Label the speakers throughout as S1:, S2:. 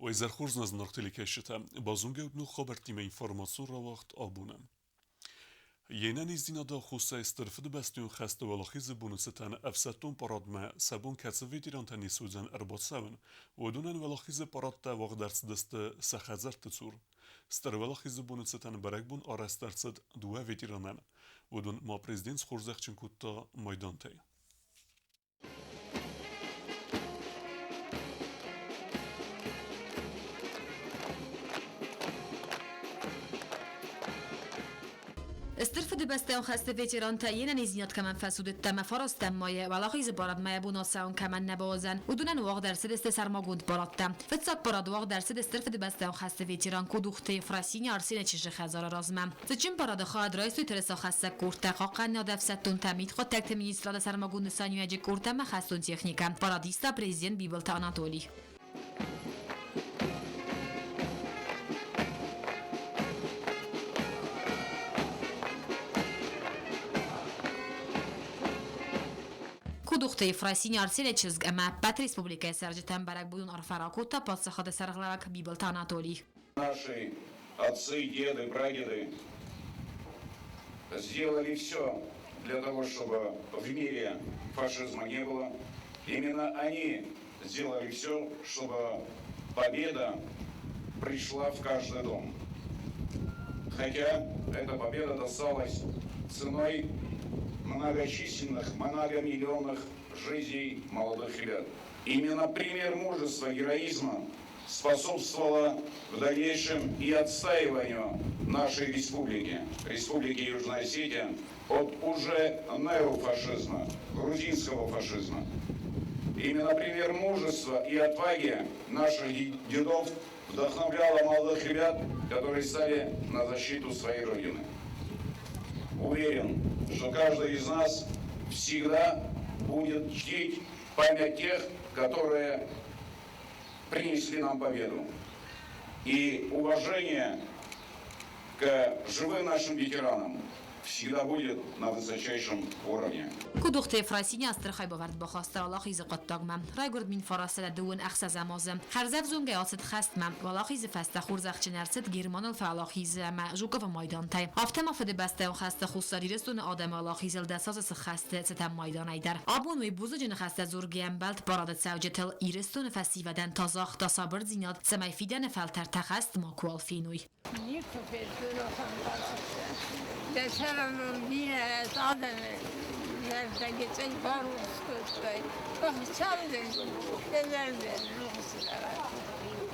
S1: Уӕ изӕр хорз нӕ зынаргъ телекӕсджытӕ! Базонгӕ ут ног хабӕрттимӕ информацион рауагъд абоны. Йе нӕниздзинады аххосӕй Стыр Фыдыбӕстӕйон хӕсты Уӕлахизы боны цытӕн ӕфсӕддон парадмӕ сӕ бон кӕцы ветерантӕ не суыдзӕн ӕрбацӕуын, уыдонӕн Уӕлахизы парадтӕ уагъд ӕрцыдысты сӕ хӕдзӕртты цур. Стыр Уӕлахизы боны цытӕн бӕрӕгбон арӕзт ӕрцыд дыууӕ ветеранӕн. Уыдон ма президент схорзӕхджын кодта майдантӕй.
S2: Стыр Фыдыбӕстӕйон хӕсты ветерантӕ йе нӕниздзинад кӕмӕн фӕцудыдта ӕмӕ фарастӕм майы Уӕлахизы парадмӕ йӕ бон ацӕуын кӕмӕн нӕ бауыдзӕн, уыдонӕн уагъд ӕрцыдысты сӕрмагонд парадтӕ. Фыццаг парад уагъд ӕрцыд Стыр Фыдыбӕстӕйон хӕсты ветеран Кудухты Ефросиня Арсены чызджы хӕдзары размӕ. Цытджын парады хайад райстой тырысахӕссӕг къордтӕ, хъахъхъӕнынады ӕфсӕддонтӕ, мидхъуыддӕгты министрады сӕрмагонд нысаниуӕджы къордтӕ ӕмӕ хӕстон техникӕ. Парад иста президент Бибылты Анатолий. Кудухты Ефросинья Арсены чызг ӕмӕ ӕппӕт республикӕйы цӕрджытӕн бӕрӕгбонон арфӕ ракодта паддзахады сӕргълӕууӕг Бибылты Анатолий.
S3: Наши отцы, деды, прадеды сделали все для того, чтобы в мире фашизма не было. Именно они сделали все, чтобы победа пришла в каждый дом. Хотя эта победа досталась ценой многочисленных, многомиллионных жизней молодых ребят. Именно пример мужества, героизма способствовала в дальнейшем и отстаиванию нашей республики, Республики Южная Осетия, от уже неофашизма, грузинского фашизма. Именно пример мужества и отваги наших дедов вдохновляло молодых ребят, которые стали на защиту своей Родины. Уверен, что каждый из нас всегда будет чтить память тех, которые принесли нам победу. И уважение к живым нашим ветеранам всегда будет на высочайшем уровне.
S2: Кудухты Ефросинья стыр хайбавӕрд бахаста Уӕлахизы хъуыддагмӕ. Райгуырд 1996 азы. Хӕрзӕвзонгӕй ацыд хӕстмӕ. Уӕлахизы фӕстӕ хорзӕхджын ӕрцыд Германыл фӕуӕлахизы ӕмӕ Жуковы майдантӕй. Афтӕ ма Фыдыбӕстӕйон хӕсты Хуссар Ирыстоны адӕмы уӕлахизыл дӕсазы сыххӕсты цытӕн майданӕй дӕр. Абон уый бузныджы ныхӕстӕ дзургӕ ӕмбӕлд парады цӕуджытыл Ирыстоны фӕсивӕдӕн та загъта сабырдзинад, цӕмӕй фидӕны фӕлтӕртӕ хӕст макуал феной.
S4: Никуы федтон ахӕм парадтӕ. Дӕ сӕрӕн бирӕ адӕмы зӕрдӕ цӕй барухс кодтай. Хуыцау дын дӕ зӕрдӕ рухс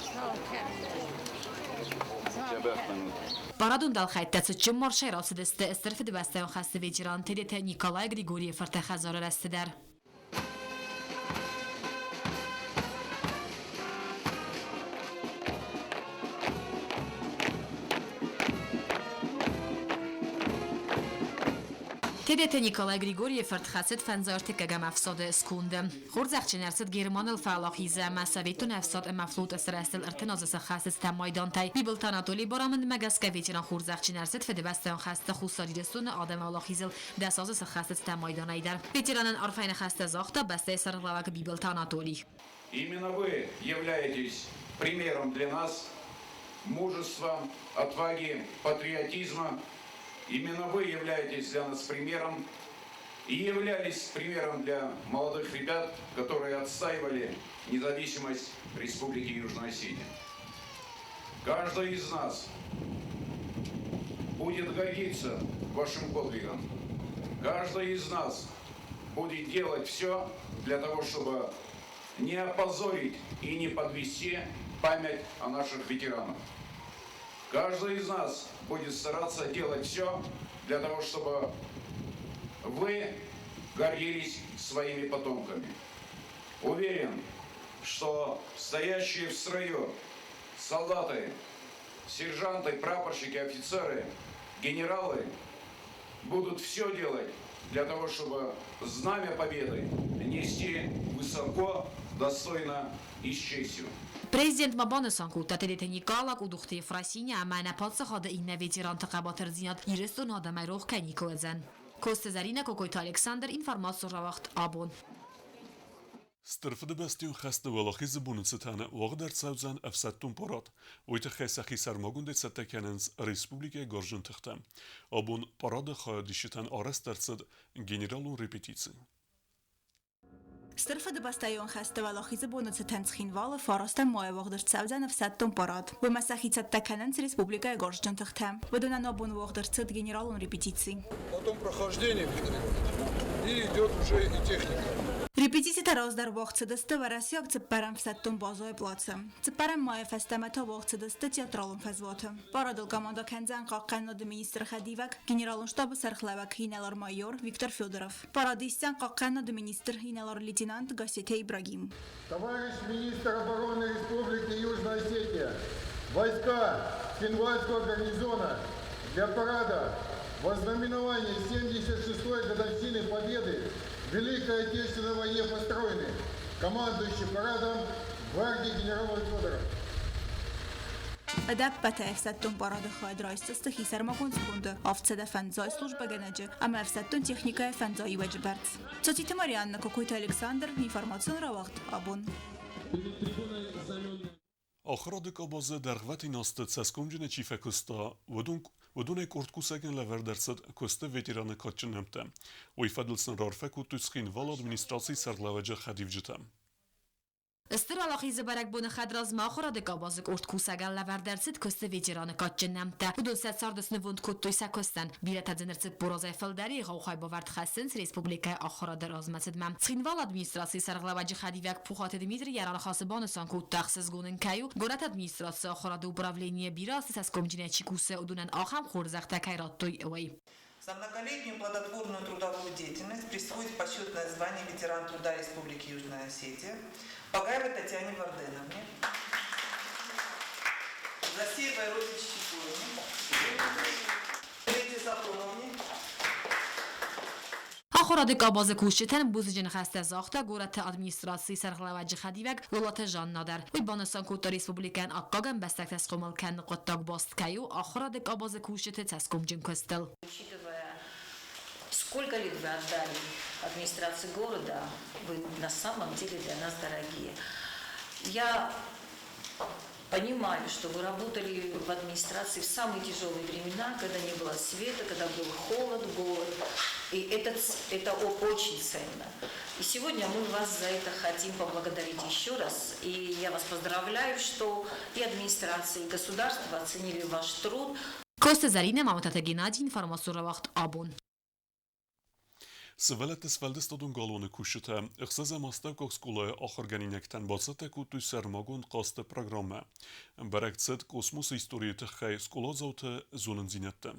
S4: Сау
S2: Парадон дӕлхӕйттӕ цытджын маршӕй рацыдысты Стыр Фыдыбӕстӕйон хӕсты ветеран Тедеты Николай Григорийы фырты хӕдзары рӕзты дӕр. Тедеты Николай Григорийы фырт хӕцыд фӕндзай-ӕртыккӕгӕм ӕфсады сконды. Хорзӕхджын ӕрцыд Германыл фӕуӕлахизы ӕмӕ Советон ӕфсад ӕмӕ флоты сырӕзтыл 30 азы сӕххӕст майдантӕй. Бибылты Анатолий барамындмӕ гӕсгӕ ветеран хорзӕхджын ӕрцыд Фыдыбӕстӕйон хӕсты Хуссар Ирыстоны адӕмы уӕлахизыл дӕс азы сӕххӕст майданӕй дӕр. Ветеранӕн арфӕйы ныхӕстӕ загъта бӕстӕйы сӕргълӕууӕг Бибылты Анатолий.
S3: Именно вы являетесь примером для нас мужества, отваги, патриотизма. Именно вы являетесь для нас примером и являлись примером для молодых ребят, которые отстаивали независимость Республики Южная Осетия. Каждый из нас будет гордиться вашим подвигом. Каждый из нас будет делать все для того, чтобы не опозорить и не подвести память о наших ветеранах. Каждый из нас будет стараться делать все для того, чтобы вы гордились своими потомками. Уверен, что стоящие в строю солдаты, сержанты, прапорщики, офицеры, генералы будут все делать для того, чтобы знамя победы нести высоко, достойно и с честью.
S2: Президент ма банысан кодта Тедеты Никъала, Къудухты Ефросиня ӕмӕ нӕ паддзахады иннӕ ветеранты хъӕбатырдзинад Ирыстоны адӕмӕй рох кӕй никуы уыдзӕн. Косты Зӕринӕ, Кокойты Александр, информацион рауагъд абон.
S1: Стыр Фыдыбӕстӕйон хӕсты Уӕлахизы боны цытӕн уагъд ӕрцӕудзӕн ӕфсӕддон парад. Уый тыххӕй сӕхи сӕрмагондӕй цӕттӕ кӕнынц республикӕйы гарзджын тыхтӕ. Абон парады хайадисджытӕн арӕзт ӕрцыд генералон репетици.
S5: Стыр Фыдыбӕстӕйон хӕсты Уӕлахизы боны цытӕн Цхинвалы фарастӕм майы уагъд ӕрцӕудзӕн ӕфсӕддон парад. Уымӕ сӕхи цӕттӕ кӕнынц республикӕйы гарзджын тыхтӕ. Уыдонӕн абон уагъд ӕрцыд генералон репетици.
S6: Потом прохождение и идет уже и техника.
S5: Репетицитӕ раздӕр уагъд цыдысты уӕрӕсейаг цыппӕрӕм ӕфсӕддон базӕйы плацы. Цыппӕрӕм майы фӕстӕмӕ та уагъд цыдысты театралон фӕзуаты. Парадыл командӕ кӕндзӕн хъахъхъӕнынады министры хӕдивӕг, генералон штабы сӕргълӕууӕг инӕлар-майор Виктор Федоров. Парад исдзӕн хъахъхъӕнынады министр инӕлар-лейтенант Гассеты Ибрагим.
S6: Товарищ министр обороны Республики Южная Осетия, войска Цхинвальского гарнизона для парада в ознаменовании 76-й годовщины Победы в Великой Отечественной войне построены. Командующий парадом гвардии генерал Федоров.
S5: Ӕдӕппӕтӕй ӕфсӕддон парады хайад райсдзысты хисӕрмагонд сконды 705 службӕгӕнӕджы ӕмӕ ӕфсӕддон техникӕйы фӕндзайиуӕджы бӕрц. Цоциты Марианна, Кокойты Александр, информацион рауагъд абон.
S1: Ахуырады къабазы дӕргъвӕтин азты цӕсгомджынӕй чи фӕкуыста, уыдонӕй къорд кусӕгӕн лӕвӕрд ӕрцыд куысты ветераны кадджын нӕмттӕ. Уый фӕдыл сын раарфӕ кодтой Цхинвалы администрацийы сӕргълӕууӕджы хӕдивджытӕ.
S2: Стыр Уӕлахизы бӕрӕгбоны хӕдразмӕ ахуырады къабазы къорд кусӕгӕн лӕвӕрд ӕрцыд куысты ветераны кадджын нӕмттӕ. Уыдон сӕ царды снывонд кодтой сӕ куыстӕн. Бирӕтӕ дзы ныр 40 азӕй фылдӕр егъау хайбавӕрд хӕссынц республикӕйы ахуырады размӕцыдмӕ. Цхинвалы администрацийы сӕргълӕууӕджы хӕдивӕг Пухаты Дмитрий йӕ раныхасы банысан кодта, ӕхсызгон ын кӕй у, горӕты администрацийы ахуырады управленийы бирӕ азты цӕсгомджынӕй чи кусы, уыдонӕн ахӕм хорзӕхтӕ кӕй радтой, уый.
S7: За многолетнюю плодотворную трудовую деятельность присвоить почетное звание ветеран труда Республики Южная Осетия Багаевой Татьяне Варденовне, Засеевой Розе Чичикоевне, Леди Сафроновне,
S2: Ахуырады къабазы кусджытӕн бузныджы ныхӕстӕ загъта горӕты администрацийы сӕргълӕууӕджы хӕдивӕг Лолаты Жанна дӕр. Уый банысан кодта республикӕйӕн аккаг ӕмбӕстӕгтӕ схъомыл кӕныны хъуыддаг баст кӕй у ахуырады къабазы кусджыты цӕсгомджын куыстыл.
S8: Учитывая, сколько лет вы отдали администрации города, вы на самом деле для нас дорогие. Я понимаю, что вы работали в администрации в самые тяжелые времена, когда не было света, когда был холод, голод. И это очень ценно. И сегодня мы вас за это хотим поблагодарить еще раз. И я вас поздравляю, что и администрация, и государство оценили ваш труд.
S2: Коцты Зӕринӕ, Мамытаты Геннадий, информацион рауагъд Абон.
S1: Сывӕллӕтты сфӕлдыстадон галуаны кусджытӕ ӕхсӕзӕм астӕуккаг скъолайы ахуыргӕнинӕгтӕн бацӕттӕ кодтой сӕрмагонд хъазты программӕ. Бӕрӕг цыд космосы историйы тыххӕй скъоладзауты зонындзинӕдтӕ.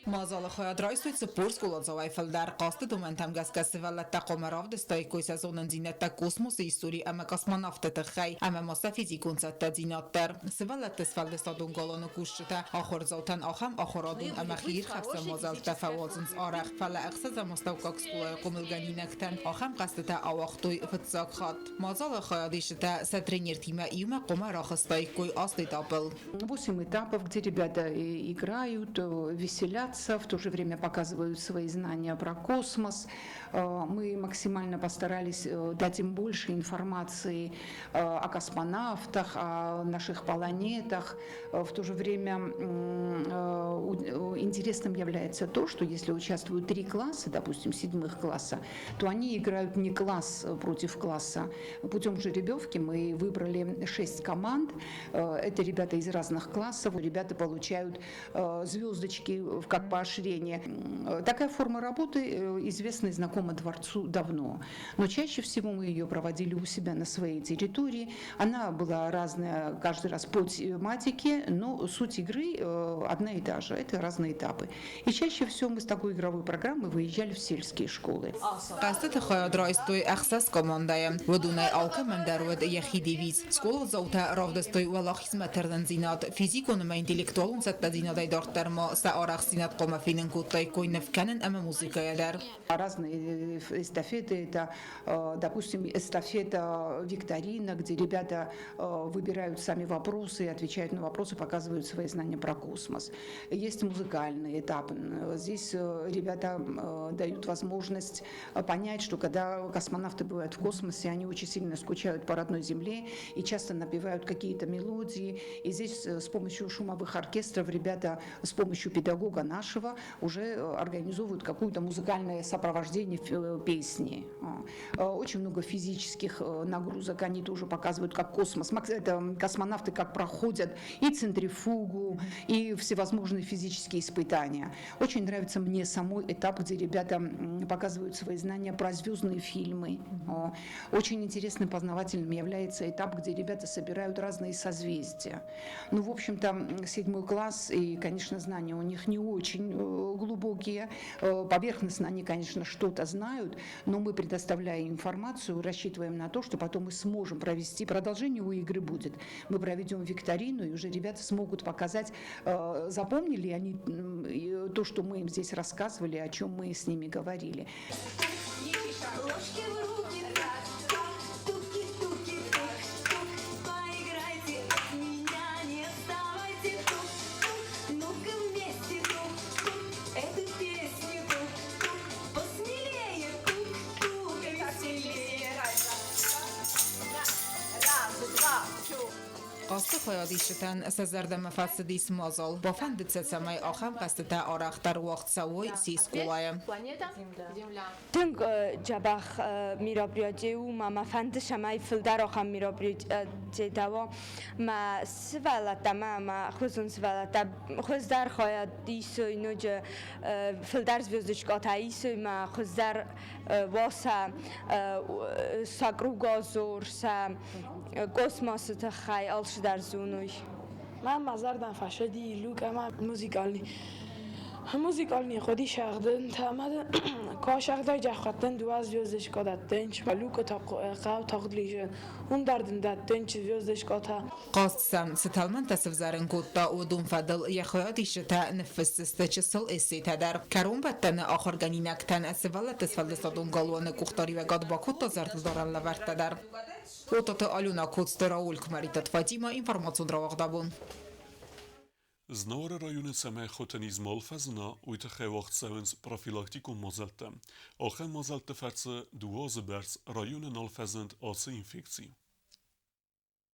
S9: Мадзалы хайад райстой 40 скъоладзауӕй фылдӕр. Хъазты домӕнтӕм гӕсгӕ сывӕллӕттӕ хъуамӕ равдыстаиккой сӕ зонындзинӕдтӕ космосы истори ӕмӕ космонавты тыххӕй ӕмӕ ма сӕ физикон цӕттӕдзинад дӕр. Сывӕллӕтты сфӕлдыстадон галуаны кусджытӕ ахуырдзаутӕн ахӕм ахуырадон ӕмӕ хиирхӕфсӕн мадзӕлттӕ фӕуадзынц арӕх, фӕлӕ ӕхсӕзӕм астӕуккаг скъолайы хъомылгӕнинӕгтӕн ахӕм хъӕзтытӕ ауагътой фыццаг хатт. Мадзалы хайадисджытӕ сӕ тренертимӕ иумӕ хъуамӕ рахызтаиккой ацы этапыл.
S10: Восемь этапов, где ребята играют, веселятся, в то же время показывают свои знания про космос. Мы максимально постарались дать им больше информации о космонавтах, о наших планетах. В то же время интересным является то, что если участвуют три класса, допустим, седьмых класса, то они играют не класс против класса. Путем жеребьевки мы выбрали шесть команд. Это ребята из разных классов. Ребята получают звездочки как поощрение. Такая форма работы известна и знакома дворцу давно. Но чаще всего мы ее проводили у себя на своей территории. Она была разная каждый раз по тематике, но суть игры одна и та же. Это разные этапы. И чаще всего мы с такой игровой программой выезжали в сельские школы.
S9: Хъӕзтыты хайад райстой ӕхсӕз командӕйы. Уыдонӕй алкӕмӕн дӕр уыд йӕхи девиз. Скъоладзаутӕ равдыстой уӕлахизмӕ тырнындзинад, физикон ӕмӕ интеллектуалон цӕттӕдзинадӕй дарддӕр ма сӕ арӕхстдзинад. Цӕттӕдзинад хъуамӕ фенын кодтаиккой ныв кӕнын ӕмӕ музыкӕйӕ дӕр.
S10: Разные эстафеты, это, допустим, эстафета викторина, где ребята выбирают сами вопросы, отвечают на вопросы, показывают свои знания про космос. Есть музыкальный этап. Здесь ребята дают возможность понять, что когда космонавты бывают в космосе, они очень сильно скучают по родной земле и часто напевают какие-то мелодии. И здесь с помощью шумовых оркестров ребята с помощью педагога нашего уже организовывают какое-то музыкальное сопровождение песни. Очень много физических нагрузок, они тоже показывают, как космос, это космонавты как проходят и центрифугу, и всевозможные физические испытания. Очень нравится мне самой этап, где ребята показывают свои знания про звездные фильмы. Очень интересным, познавательным является этап, где ребята собирают разные созвездия. Ну, в общем-то, 7 класс, и, конечно, знания у них не очень глубокие. Поверхностно они, конечно, что-то знают, но мы, предоставляя информацию, рассчитываем на то, что потом мы сможем провести, продолжение у игры будет. Мы проведем викторину, и уже ребята смогут показать, запомнили они то, что мы им здесь рассказывали, о чем мы с ними говорили.
S11: Ложки в руки, так, туки-туки, тук, поиграйте от меня, не отставайте, тук, тук, ну-ка вместе, тук, тук, эту песню, тук, тук, посмелее, тук, тук, веселее.
S4: Раз, два, two.
S9: Хъазты хайадисджытӕн сӕ зӕрдӕмӕ фӕцыдис мадзал. Бафӕндыд сӕ, цӕмӕй ахӕм хъӕзтытӕ арӕхдӕр уагъд цӕуой се скъолайы.
S12: Тынг дзӕбӕх мероприятие у, ма мӕ фӕнды, цӕмӕй фылдӕр ахӕм мероприятиетӕ уа. Мӕ сывӕллӕттӕ ма мӕ хуызон сывӕллӕттӕ хуыздӕр хайад исой, ноджы фылдӕр звездочкӕтӕ исой, мӕ хуыздӕр уа сӕ сӕ кругозор, сӕ космосы тыххӕй алцыдӕр зоной.
S13: Мӕ ма зӕрдӕм фӕсыди люк ӕмӕ музыкальный. Музыкальный хъуыди сӕгъдынтӕ ӕмӕ куы гӕххӕттын дыууӕ звездочка дӕттынч, люкы хъӕу тагъд лизы, уым дӕр дын дӕттынч звездочкатӕ.
S9: Хъазт сӕм цы тӕлмӕнтӕ сывзӕрын кодта, уыдон фӕдыл йӕ хайадисджытӕ ныффысдзысты чысыл эссетӕ дӕр. Кӕронбӕттӕны ахуыргӕнинӕгтӕн Сывӕллӕтты сфӕлдыстадон галуаны къухдариуӕгад бакодта зӕрдылдарӕн лӕвӕрттӕ дӕр. Отаты Алена, Коцты Рауль, Куымӕридтаты Фатимӕ, информацион рауагъдабон.
S1: Знауыры районы цӕмӕй хуытӕниз мал фӕзына, уый тыххӕй уагъд цӕуынц профилактикон мадзӕлттӕ. Ахӕм мадзӕлтты фӕрцы 2 азы бӕрц районы нал фӕзынд ацы инфекци.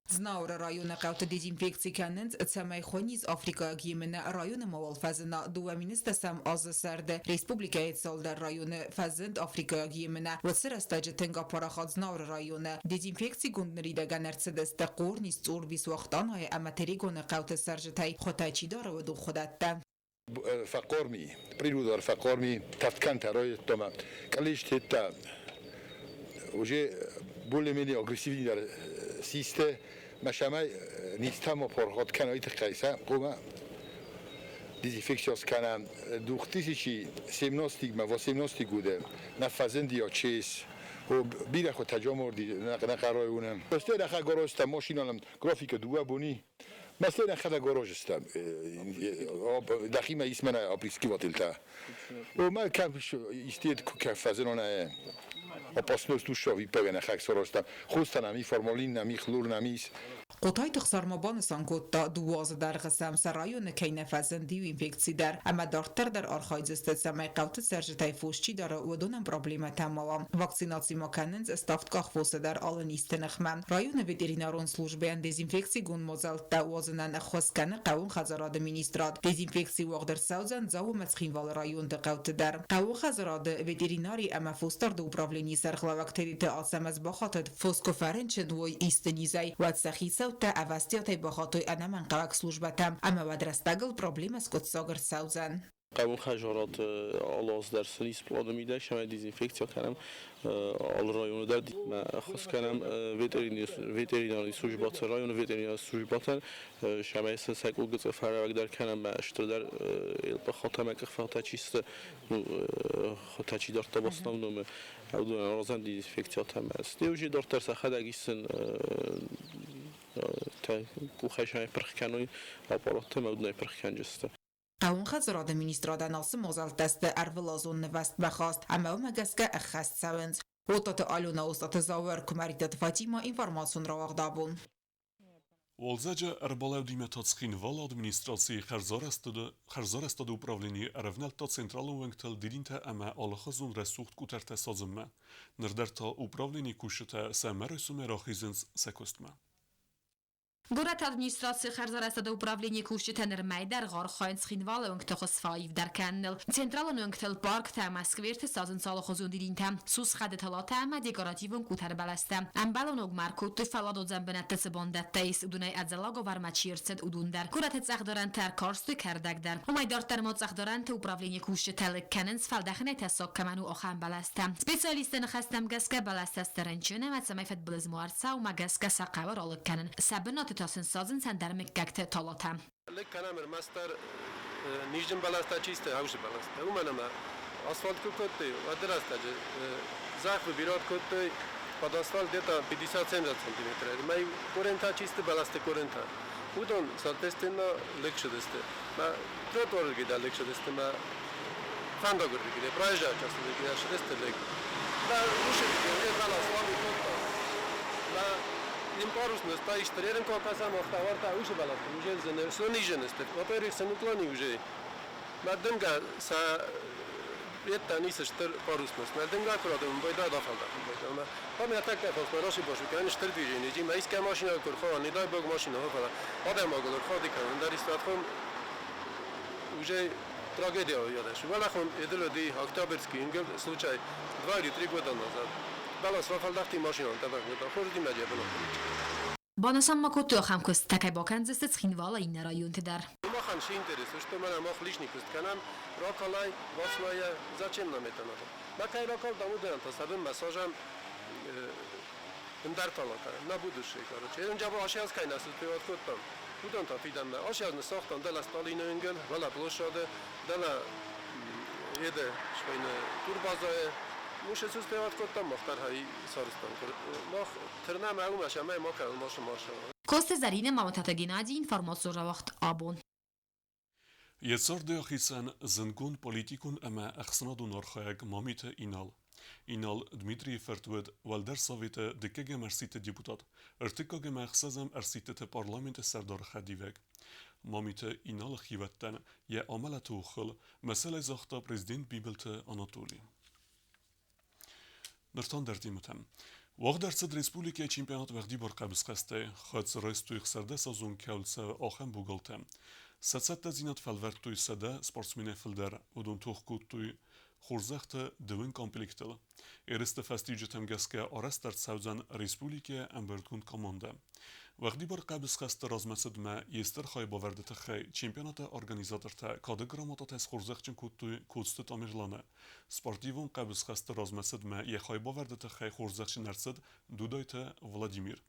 S9: Знауыры районы хъӕуты дезинфекци кӕнынц, цӕмӕй хуыниз африкаг емынӕ районы мауал фӕзына. 2010 азы сӕрды республикӕйы цалдӕр районы фӕзынд африкаг емынӕ. Уыцы рӕстӕджы тынг апарахат Знауыры районы. Дезинфекцигонд ныридӕгӕн ӕрцыдысты Хъорнис, Цъорбис, Уахтъанайы ӕмӕ Терегоны хъӕуты цӕрджытӕй хуытӕ чи дары, уыдон хуыдӕттӕ.
S14: Фӕхъорми, природар фӕхъорми, тӕвдкӕнтӕ райдыдта къалис тедта уже более-менее агрессивный систе, машамай нистамо порхот кӕной тыххӕй сӕ хъуамӕ дезинфекция скӕнӕм. 2017 18 годы нӕ фӕзынди ЧС. Бирӕ хуы таджоморди нӕ къарой уынӕм. Бастер аха гороста машиналам графика 2 бони. Бастер аха гаражста. Дахима исмена опрыскиватель-та. О, ма кам истет кафазенона опасность ушови пегена хак сороста. Хустанами формалин нами хлор намис.
S9: Хъотайты Ӕхсар ма банысан кодта, 2 азы дӕргъы сӕм сӕ районы кӕй нӕ фӕзынд иу инфекци дӕр, ӕмӕ дарддӕр дӕр архайдзысты, цӕмӕй хъӕуты цӕрджытӕй фос чи дары, уыдонӕн проблемӕтӕ ма уа. Вакцинаци ма кӕнынц ставдкъах фосы дӕр алы низты ныхмӕ. Районы ветеринарон службӕйӕн дезинфекцигонд мадзӕлттӕ уадзынӕн ӕххуыс кӕны хъӕууон хӕдзарады министрад. Дезинфекци уагъд ӕрцӕудзӕн Дзау ӕмӕ Цхинвалы районты хъӕуты дӕр. Хъӕууон хӕдзарады ветеринари ӕмӕ фосдарды управленийы сӕргълӕууӕг Тедеты Ацӕмӕз бахатыд, фос куы фӕрынчын уой исты низӕй, уӕд сӕ хицӕуттӕ ӕвӕстиатӕй бахатой ӕнӕмӕнгхъӕуӕг службӕтӕм, ӕмӕ уӕд рӕстӕгыл проблемӕ скъуыддзаг ӕрцӕудзӕн.
S15: Хъӕууон хӕдзарад алы аз дӕр сын ис планы мидӕг, цӕмӕй дезинфекция кӕнӕм алы районы дӕр. Ӕххуыс кӕнӕм ветеринарный службӕтӕн, районы ветеринарный службӕтӕн, цӕмӕй сын сӕ къулгыцъы фӕрӕвӕгдӕр кӕнӕм, стырдӕр елпахатӕ къыхфӕтӕ чи сты, хуытӕ чи дардта в основном, уыдонӕн аразӕм дезинфекциятӕ. Стӕй уже дарддӕр сӕхӕдӕг исын къухӕй сӕ пырх кӕной аппараттӕ ӕмӕ уыдонӕй пырх кӕнджысты.
S9: Хъӕууон хӕдзарады министрадӕн ацы мадзӕлттӕ сты ӕрвылазон нывӕзтмӕ хаст ӕмӕ уымӕ гӕсгӕ ӕххӕст цӕуынц. Отаты Алена, Остъаты Зауыр, Куымӕридтаты Фатимӕ, информацион рауагъд абон.
S1: Уалдзӕджы ӕрбалӕудимӕ та Цхинвалы администрацийы хӕрзарӕзтады управленийы ӕрӕвнӕлдта централон уӕнгтыл дидинтӕ ӕмӕ алыхуызон рӕсугъд къутӕртӕ садзынмӕ. Ныр дӕр та управленийы кусджытӕ сӕ мӕрайсомӕй рахизынц сӕ куыстмӕ.
S2: Горӕты администрацийы хӕрзарӕзтады управленийы кусджытӕ нырмӕ дӕр архайынц Цхинвалы уынгты хуыз фӕаивдӕр кӕныныл. Централон уынгтыл парктӕ ӕмӕ скверты садзынц алыхуызон дидинтӕ, сусхъӕды талатӕ ӕмӕ декоративон къутӕрбӕлӕстӕ. Ӕмбӕлон огмар кодтой фӕлладуадзӕн бынӕтты цы бандӕттӕ ис, уыдонӕй ӕдзӕллаг уавӕрмӕ чи ӕрцыд, уыдон дӕр. Горӕты цъӕхдарӕнтӕ ӕркарстой кӕрдӕг дӕр. Уымӕй дарддӕр ма цъӕхдарӕнты управленийы кусджытӕ лыг кӕнынц, фӕлдӕхынӕй тӕссаг кӕмӕн у, ахӕм бӕлӕстӕ. Специалистты ныхӕстӕм гӕсгӕ бӕлӕстӕ сты рынчын ӕмӕ цӕмӕй фыдбылыз ма ӕрцӕуа, уымӕ гӕсгӕ сӕ хъӕуы ралыг кӕнын. Сӕ бынаты та сын садзынц ӕндӕр мыггӕгты талатӕ.
S16: Лыг кӕнӕм ӕрмӕстдӕр низджын бӕлӕстӕ чи сты, ӕвзы бӕлӕстӕ. Уымӕн ӕмӕ асфальт куы кодтой, уӕды рӕстӕджы зӕхх бирӕ кодтой под асфальт где-то 50-70 сантиметров. Мӕ корентӕ чи сты, бӕлӕсты корентӕ, уыдон, соответственно, лыг цыдысты. Мӕ тротуарырдыгӕй дӕр лыг цыдысты, мӕ фӕндагырдыгӕй дӕр, проезжая частырдыгӕй дӕр цыдысты лыг. Мӕ усы бӕлас уагъд кодта. Мӕ им парусность истеререн кокасам охтаварта усы бӕлӕсты уже сниженности. Во-первых, се уклони уже. Мӕ дымгӕ сӕ еттӕ ницы стыр парусность. Мӕ дымгӕ куы радымын байда дафӕлдахын байда. Мӕ памятӕгтӕ фӕлтмӕ расибашу кӕнын стыр движение. Мӕ искӕ машина куы рхауа, не дай бог машина, фӕлӕ адӕймагыл ӕрхауди кӕнын дӕр истатхон уже трагедия ядеш. Валахон эдилоди Октябрьский ингел случай 2 или 3 года назад. Бӕлас рафӕлдӕхти машинон тӕбӕгъ хорз димӕджы бынаты.
S2: Банысан ма кодтой, ахӕм куыстытӕ кӕй бакӕндзысты Цхинвалы иннӕ районты дӕр.
S16: Махӕн цы интерес, что мӕнӕ мах лишний куыст кӕнӕм, ракалай, бафснайӕ, зачем нам это надо? Мӕ кӕй ракалдам, уыдонӕн та сӕ бынмӕ сажӕм ӕндӕр талатӕ, на будущее, короче. Инджа ашы аз кӕй нӕ успевать кодтам, уыдон та фидӕнмӕ. Ашы аз ныссагътам дӕлӕ Сталины уынгыл, уӕлӕ площады, дӕлӕ еды схуыйны турбазӕйы. Муше успевать кодтам, мах дӕр хай сарызтам. Мах тырнӕм ӕумӕ сӕмӕй ма кӕнын машы марша.
S2: Коцты Зӕринӕ, Мамытаты Геннадий, информацион рауагъд абон.
S1: Йӕ царды ахицӕн зындгонд политикон ӕмӕ ӕхсӕнадон архайӕг Мамиты Инал. Инал Дмитрийы фырт уыд Уӕлдӕр Советы дыккӕгӕм ӕрсидты депутат, ӕртыккаг ӕмӕ ӕхсӕзӕм ӕрсидтыты парламенты сӕрдары хӕдивӕг. Мамиты Иналы хиуӕттӕн йӕ амӕлӕты охыл мӕсӕлӕй загъта президент Бибылты Анатоли. Ныр та ӕндӕр темӕтӕм. Уагъд ӕрцыд республикӕйы чемпионат уӕгъдибар хъӕбысхӕстӕй. Хӕц райстой 16-азон кӕуыл цӕуы, ахӕм богалтӕ. Сӕ цӕттӕдзинад фӕлвӕрдтой 100 спортсменӕй фылдӕр. Уыдон тох кодтой хорзӕхты дыууын комплектыл. Ерысты фӕстиуджытӕм гӕсгӕ арӕзт ӕрцӕудзӕн республикӕйы ӕмбырдгонд командӕ. Уӕгъдибар хъӕбысхӕсты размӕцыдмӕ йе стыр хайбавӕрды тыххӕй чемпионаты организатортӕ кады грамотатӕ схорзӕхджын кодтой Коцты Тамерланы. Спортивон хъӕбысхӕсты размӕцыдмӕ йӕ хайбавӕрды тыххӕй хорзӕхджын ӕрцыд Дудайты Владимир.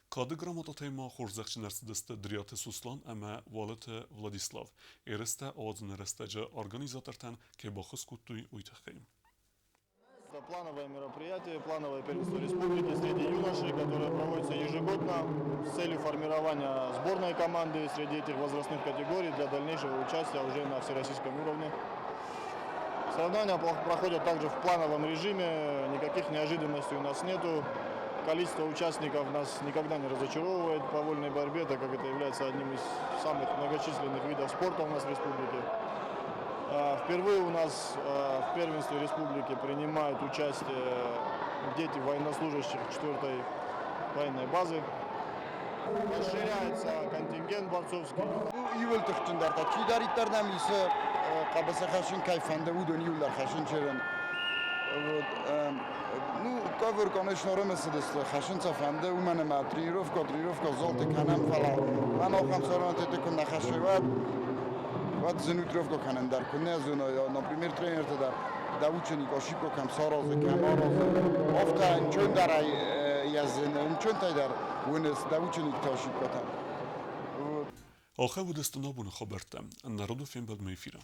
S1: Кады грамотатӕй ма хорзӕхджын ӕрцыдысты Дриаты Суслан ӕмӕ Уалыты Владислав. Ерыстӕ ауадзыны рӕстӕджы организатортӕн кӕй баххуыс кодтой, уый тыххӕй.
S17: Это плановое мероприятие, плановое первенство республики среди юношей, которое проводится ежегодно с целью формирования сборной команды среди этих возрастных категорий для дальнейшего участия уже на всероссийском уровне. Соревнования проходят также в плановом режиме, никаких неожиданностей у нас нету. Количество участников нас никогда не разочаровывает по вольной борьбе, так как это является одним из самых многочисленных видов спорта у нас в республике. Впервые у нас в первенстве республики принимают участие дети военнослужащих 4-й военной базы. Расширяется контингент борцовский.
S18: Иууыл тыхджындӕртӕ чидӕриддӕр нӕм исы хъӕбысы хӕссын кӕй фӕнды, уыдон иууылдӕр хӕссын чырын. Вот, ну, ковер, конечно, рымысыдысты, хӕссын сӕ фӕнды, уымӕн ӕмӕ тренировка залты кӕнӕм, фӕлӕ мӕн ахӕм соревнованиеты куы нӕ хӕссой, уӕд зын у тренировка кӕнын дӕр, куы нӕ зоной, например, тренертӕ дӕр дӕ ученик ошибка кӕм саразы, кӕм аразы, афтӕ нчондӕр йӕ зын, нчонтӕй дӕр уыныс дӕ ученикты ошибкатӕ.
S1: Ахӕм уыдысты нӕ абоны хабӕрттӕ. Народу фембӕлдмӕ эфиры.